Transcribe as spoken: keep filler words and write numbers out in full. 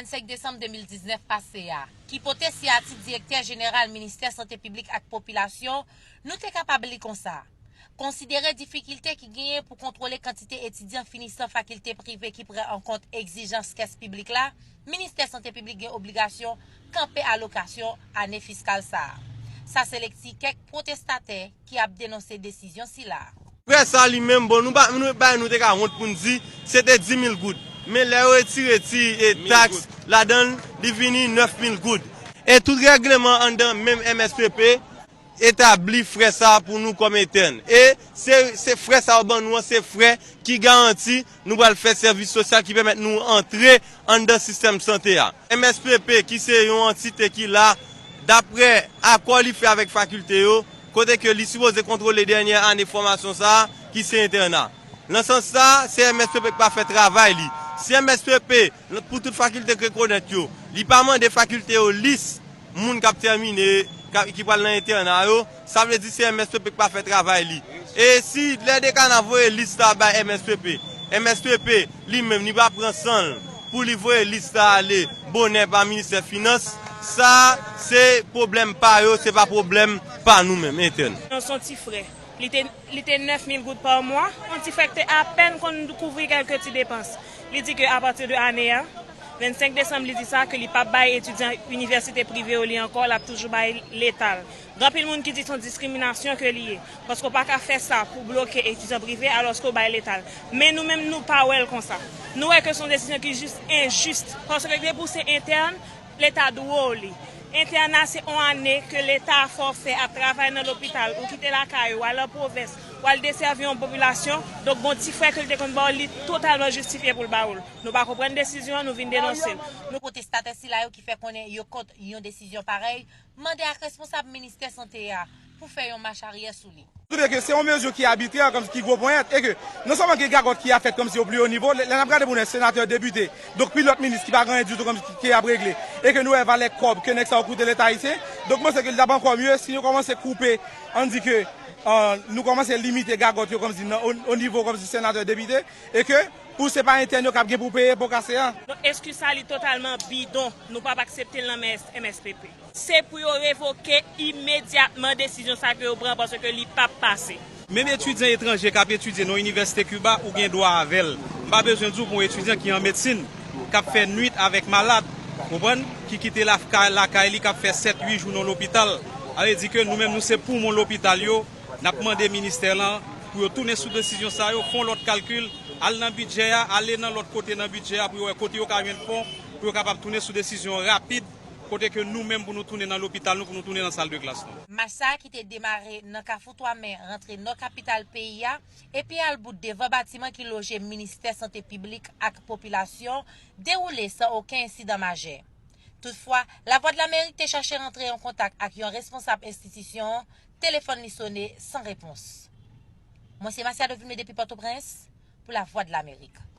vennsenk desanm de mil diznèf pase a, ki pote siyati Direktè Jeneral Ministè Sante Piblik ak Popilasyon, nou te kapab li konsa: Konsidere difikilte ki genyen pou kontwole kantite etidyan finisan fakilte prive ki pran an kont egzijans kès piblik la, Ministè Sante Piblik gen obligasyon kanpe alokasyon ane fiskal sa a. Sa se lekti kèk pwotestatè ki ap denonse desizyon sila a. Frè sa li menm, bon, nou pa, nou, bay nou te ka wont pou n di se te di mil goud. Men lè yo retire ti e taks ladan l, li vini nèf mil goud. E tout règleman anndan menm M S P P etabli frè sa pou nou kòm entèn. E se, se frè sa yo ban nou an, se frè ki garanti nou pral fè sèvis sosyal ki pèmèt nou antre anndan sistèm sante a. M S P P ki se yon antite ki la, daprè akò li fè avèk fakilte yo, kote ke li sipoze kontwole dènyè ane fòmasyon sa a, ki se entèna. Nan sans sa, se M S P P k pa fè travay li. Si M S P P, pou tout fakilte k rekonèt yo, li pa mande fakilte yo lis moun k ap tèmine, k ap, ki pral nan entèna yo, sa vle di se M S P P k pa fè travay li. E si lè dekana voye lis sa bay M S P P, M S P P li menm li pa pran san l pou li voye lis sa ale bonè pa ministè finans, sa se pwoblèm pa yo, se pa pwoblèm pa nou menm entèn. Non, se yon ti frè. Li te, li te nèf mil goud pa mwa, yon ti frè ki te apèn konn kouvri kèlke ti depans. Li di ke apati de ane a, vennsenk desanm, li di sa, ke li p ap bay etidyan inivèsite prive yo li ankò, l ap toujou bay leta l. Gen anpil moun ki di se yon diskriminasyon ke li ye, paske w pa ka fè sa pou bloke etidyan prive alòske w bay leta l. Men nou menm, nou pa wè l konsa. Nou wè ke se yon desizyon ki jis enjis, paske depi w se entèn, leta dwe w li. Entèna se yon ane ke leta fè w fè ap travay nan lopital, ou kite lakay ou, al nan pwovens, ou al desèvi yon popilasyon, donk gon ti frè ke l te konn ba w, li totalman jistifye pou l ba w l. Nou pa konprann desizyon an, nou vin denonse l. Nou pwotestatè sila yo ki fè konnen yo kont yon desizyon parèy, mande ak responsab ministè sante a pou fè yon mach aryè sou li. Twouve ke se yon mezi ki abitrè, kòmsi ki gwo ponyèt, e ke non sèlman gen gagòt ki ap fèt kòmsi o pli wo nivo, lè, lè n ap gade pou nèg senatè, depite, donk pi lòt minis ki pa gen anyen ditou kòmsi ki, ki ap regle, e ke nou wè valè kòb ke nèg sa yo koute Leta ayisyen, donk m panse ke li t ap ankò mye si nou kòmanse koupe, ann di ke, euh, nou kòmanse limite gagòt yo kòmsi nan, o, o nivo kòmsi senatè, depite, e ke pou se pa entèn yo k ap gen pou peye po kase a. Donk, eskiz sa li totalman bidon, nou p ap aksepte l nan men M S P P. Se pou yo revoke imedyatman desizyon sa ke yo pran, paske li p ap pase. Menm etidyan etranje k ap etidye nan Inivèsite Kiba, ou gen dwa avè l. M pa bezwen di w pou yon etidyan ki an medsin, k ap fè nwit avèk malad, konprann, ki kite lakay, lakay li, k ap fè sèt, uit jou nan lopital. Sa vle di ke nou menm, nou se poumon lopital yo. N ap mande ministè lan pou yo tounen sou desizyon sa yo, fè yon lòt kalkil, al nan bidjè a, ale nan lòt kote nan bidjè a pou yo wè kote yo ka jwenn fon, pou yo kapab tounen sou desizyon rapid, kote ke nou menm pou nou tounen nan lopital nou, pou nou tounen nan sal de klas nou. Mach sa a ki te demare nan Kafou Twa Men, rantre nò kapital peyi a, epi al bout devan batiman ki loje Ministè Sante Piblik ak Popilasyon, dewoule san okenn ensidan majè. Toutfwa, Lavwadlamerik te chache rantre an kontak ak yon responsab enstitisyon an, telefòn li sone san repons. Mwen se Masiado Vilmé depi Pòtoprens, pou Lavwadlamerik.